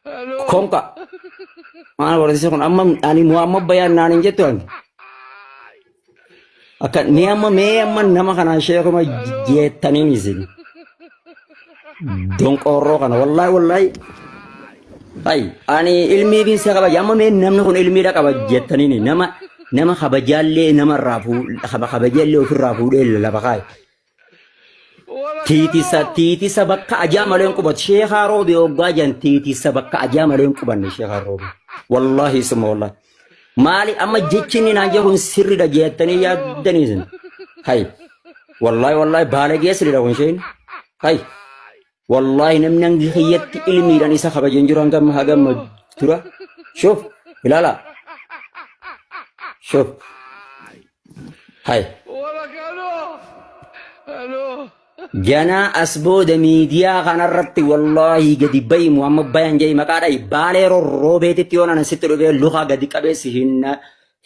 Konka. Maal barsiisa kun amma ani moo amma bayaan naan hin jettu ani. Akka ni amma mee amma nama kanaan sheekuma jettaniin isin. Donqoorroo kana wallaahi wallaahi. Ay ani ilmii fi isa kabaja amma mee namni kun ilmiidha qaba jettaniin nama nama kabajaallee namarraa fuu kabajaallee ofirraa fuudhee lafa kaa'e. Tiitisa tiitisa bakka ajaa malee hin qubatu. Sheekaa roobe hoggaa jedhan tiitisa bakka ajaa malee hin qubanne sheekaa roobe. Wallaahi summa wallaahi. Maali amma jechi inni naan jedhu kun sirriidha jettanii yaaddanii isin. Hay. Wallaahi wallaahi baalagee sirriidha kun isheen. Hay. Wallaahi namni hangi kiyyatti ilmiidhaan isa kabaje hin jiru hanga amma hagam dura. Shuf ilaala. Shuf. Hay. Ganaa as booda miidiyaa kanarratti wallaahi gadi bayi Muhammad Bayan jedhi maqaa dhayi baalee rorroobeetitti yoon anan sitti dhufee lukaa gadi qabee si hin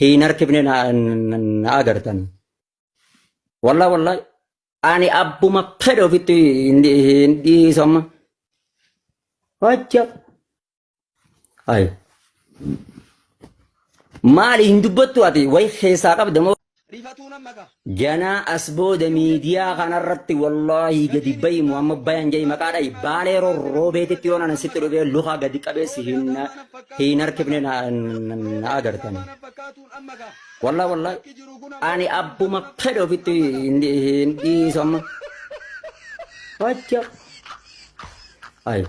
hin harkifne na na agartan. Wallaahi wallaahi Ani abbuma fedhe ofitti hin hin dhiisu amma. Hojja. Ayi. Maali hin dubbattu ati wayi keessaa qabda moo? Rifatuu nan maka. Ganaa as booda miidiyaa kanarratti wallaahi gadi bayi Muhammad Bayan jedhi maqaa dhayi baalee rorroobeetitti yoon anan sitti dhufee lukaa gadi qabee si hin hin harkifne na na agartan. Wallahi wallahi ani abbuma fedhe ofitti hin hin dhiisu amma. Hojja. Ayi.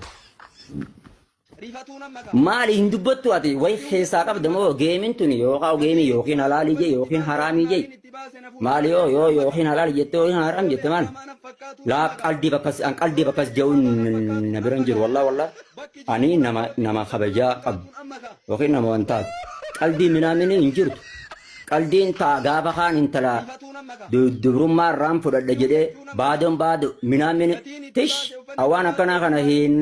Maali hin dubbattu ati wayi keessaa qabda moo geemin tuni yookaan geemii yookiin halaalii jee yookiin haraamii jee maali yoo yoo yookiin halaali jette yookiin haraam jette maali laa qalbii bakkas an qalbii bakkas je'uun na bira hin jiru wallahi wallahi ani nama nama kabajaa qabu yookiin nama wantaati. Qaldii minaamini hin jirtu. Qaldiin taa gaafa kaan intala dubrummaa irraan fudhadha jedhee baadoon baado minaamini tish waan akkanaa kana hin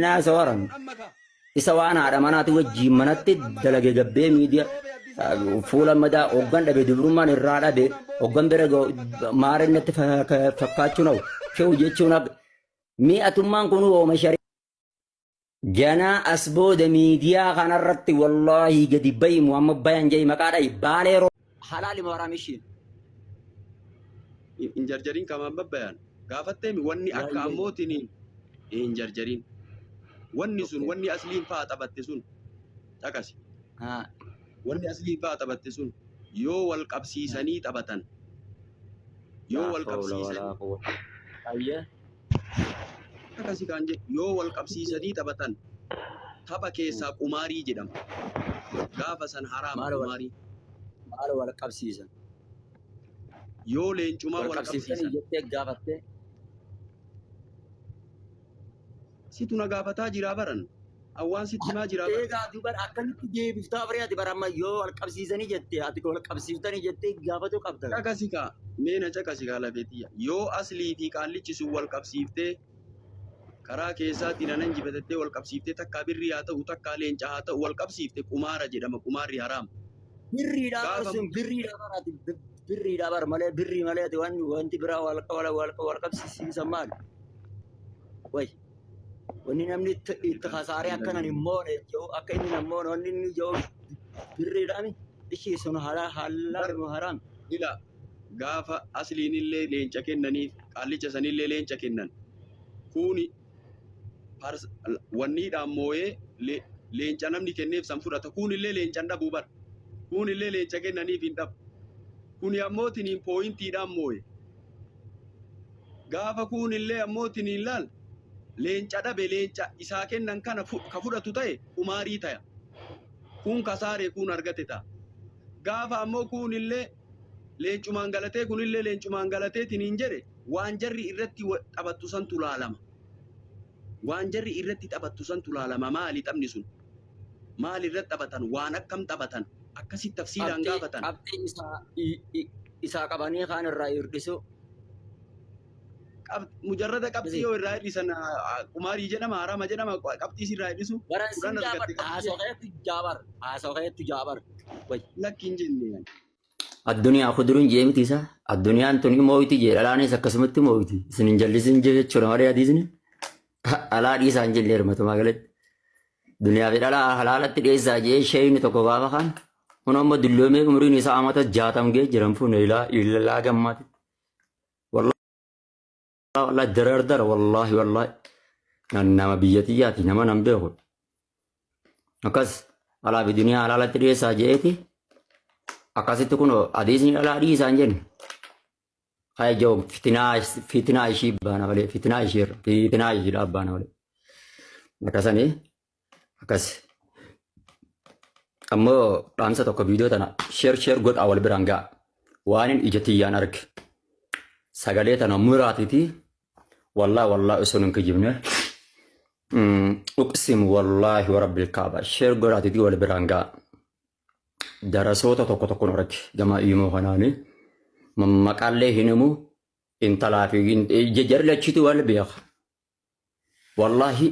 naasawaran. Isa waan haadha manaati wajjiin manatti dalage gabbee miidiyaa fuula madaa hoggan dhabe dubrummaan irraa dhabe hoggan bira maareen natti fakkaachuun hau ke'u jechuun mi'atummaan kun ooma sharii. Ganaa as booda miidiyaa kanarratti wallaahi gadi bayi Muhammad Bayan jedhi maqaa dhayi baalee roo. Halaali moo haraam ishiin? Hin jarjarin kamaan babbayan. Gaafatteemi wanni akka ammootiin hin jarjarin. Wanni sun wanni asliin fa'a taphatte sun caqasi. Wanni asliin fa'a taphatte sun yoo wal qabsiisanii taphatan. Yoo wal qabsiisanii. Ayyee. Akkasi kan jedhu yoo wal qabsiisanii taphatan tapha keessaa qumaarii jedhama. Gaafa san haraama Maal wal qumaarii. maal wal qabsiisan? Yoo leencumaa Wal wal qabsiiftanii qabsiisan. jettee gaafattee Situ na gaafataa jiraa baran. Awwaan sitti himaa jiraa bara. Eegaa ati bar akkamitti deebiftaa baree ati bara amma yoo wal qabsiisanii jette ati wal qabsiiftanii jettee gaafatuu qabda. Caqasi kaa mee na caqasi kaa lafee tiyya. Yoo aslii fi qaallichi sun wal qabsiiftee karaa keessaatiin anan injifatattee wal qabsiiftee takkaa birrii haa ta'u takkaa leenca haa ta'u wal qabsiifte qumaara jedhama qumaarri haraama. Birriidhaa bar Gaafa sun birriidhaa bar ati birriidhaa bar malee birrii malee ati waan wanti biraa wal wal wal wal qabsiisan maali? Way. Wanni namni itti itti kasaaree akka nan hin moone jedhu akka inni nan moone wanni inni jedhu birriidhaami. Ishii sun halaal moo haraam? Ila gaafa asliinillee leenca kennaniif qaallicha sanillee leenca kennan. Kuuni wanniidhaan moo'ee leenca namni kenneef san fudhata. Kuunillee leenca hin dhabu bar. Kuunillee leenca kennaniif hin dhabu. Kuni ammoo tiniin pooyintiidhaan moo'e. Gaafa kuunillee ammoo tiniin laal leenca dhabe leenca isaa kennan kana ka fudhatu ta'e qumaarii taya. Kuun kasaare kuun argate ta'a. Gaafa ammoo kuunillee leencumaan galatee kunillee leencumaan galatee tiniin jedhe waan jarri irratti taphattu santu laalama. Waan jarri irratti taphattu santu laalama maali taphni sun? Maal irratti taphatan? Waan akkam taphatan? Akkasitti tafsiilaan Qabxii gaafatan. qabxii isaa isaa qabanii kaan irraa hir'isuu. Mujarrada qabxii yoo irraa hir'isan qumaarii jedhama haraama jedhama qabxii sirraa hir'isu Baran sin 10 jaabar argatte qabxii haasoo keetu jaabar haasoo keetu jaabar. Way. Lakki hin jenne. Addunyaa kuduruun jee miti isaa. Addunyaan tun mooyti jee dhalaanis akkasumatti mooyti. Isin hin jallisin jechuudha malee hadiisni. Alaa dhiisaa hin jenne hirmatumaa galatti. Duniyaa fi dhalaa halaalatti dhiyeessaa jee sheeyni tokko gaafa kaan kun amma dulloomee umriin isaa amata 60 ga'ee jiran fuune ilaa ilaa gammaati. Wallahi wallahi darardara wallahi wallahi nama biyya xiyyaati nama nan beeku. Akkas alaa fi duniyaa halaalatti dhiyeessaa jeeti akkasitti kun hadiisni dhalaa dhiisaa hin jenne. Kaya jawu fitinaa fitinaa ishii baana malee fitinaa ishii irra fitinaa ishiidhaa baana malee. Akkasanii akkas. Ammoo dhaamsa tokko viidiyoo tana sheer sheer godhaa wal biraan ga'a. Waanin ija tiyyaan arge. Sagalee tana muraatiiti wallaahi wallaahi osoo hin kijibne. Uqsim wallaahi warabbil kaaba sheer godhaatiiti wal biraan ga'a. Darasoota tokko tokkoon irratti gama imoo kanaani maqaallee hin himu intalaa fi jarri lachiitu wal beeka. Wallaahi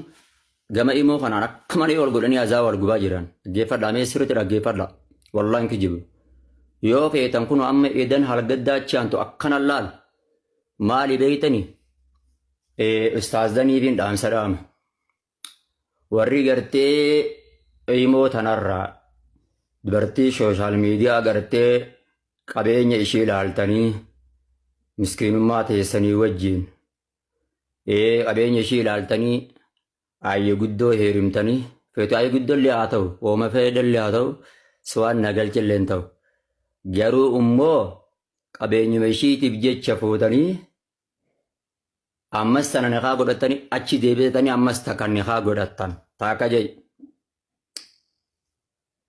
gama imoo kanaan akka malee wal godhanii azaa wal gubaa jiran. Dhaggeeffadhaa mee sirriitti dhaggeeffadhaa. Wallaahi hin kijibu. Yoo feetan kun amma edan halgaddaa achi aantu akkana laal. Maali beeytanii? Ustaaz Daniifiin dhaamsa dhaama. Warri gartee imoo tanarraa dubartii sooshaal miidiyaa gartee qabeenya ishii ilaaltanii miskiinummaa teessanii wajjin qabeenya ishii ilaaltanii aayye guddoo heerumtanii feetu aayye guddoo illee haa ta'u ooma fedhe haa ta'u siwaan na galche illee hin ta'u garuu immoo qabeenyuma ishiitiif jecha fuutanii Ammas tana nikaa godhattanii achi deebitanii ammas takka nikaa godhattan. Taakka jedhi.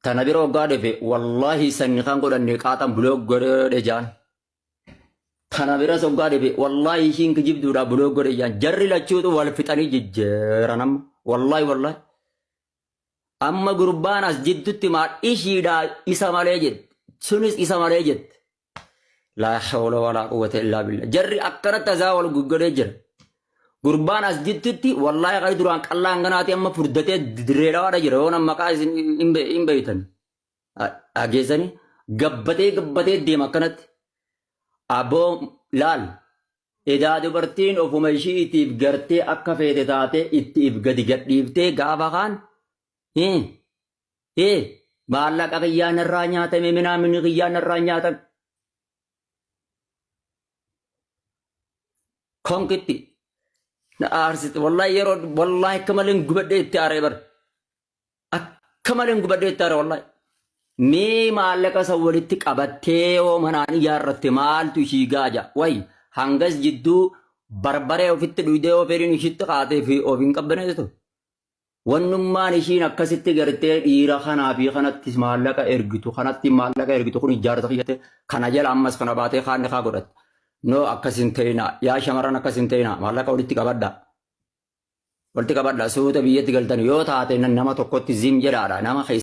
Tana bira hoggaa dhufe wallaahi san nikaan godhanne qaaxan buloo godhe jaan. Tana biras hoggaa dhufe wallaahi ishiin kijibduudha buloo godhe jaan. Jarri lachuutu wal fixanii jijjiiran amma. Wallaahi wallaahi. Amma gurbaan as jiddutti maal ishiidhaa isa malee jette. Sunis isa malee jette. Laa hawla walaa quwwata illaa billah. Jarri akkanatti azaa wal guggodhee jira. Gurbaan as jittutti wallaahi qali duraan qallaa hanganaati amma furdatee dirree dhawaadha jira. Yoo nama maqaa isin hin beeytan. Dhageessanii gabbatee gabbatee deema akkanatti. Aboo laal. Edaa dubartiin ofuma ishiitiif gartee akka feete taatee itti if gadi gadhiiftee gaafa kaan. Ee maallaqa kiyyaa narraa nyaatame minaamini kiyyaa narraa nyaatame. Konkitti na aarsite wallahi yeroo wallahi akka malee gubadhee itti aaree bara. Akka malee gubadhee itti aare wallahi. Mee maallaqa san walitti qabattee yoo manaan ijaarratte maaltu ishii gaaja wayi hangas jidduu barbaree ofitti dhuydee yoo fedhiin ishitti kaatee fi of hin qabbaneessitu. Wannummaan ishiin akkasitti gartee dhiira kanaa fi kanatti maallaqa ergitu kanatti maallaqa ergitu kun ijaarsa kiyyate kana jala ammas kana baatee kaan kaa godhatte. No akkas hin ta'inaa yaa shamarran akkas hin ta'inaa maallaqa walitti qabadhaa. Walitti qabadhaa suuta biyyatti galtan yoo taate nama tokkotti zim jedhaadha nama keessa.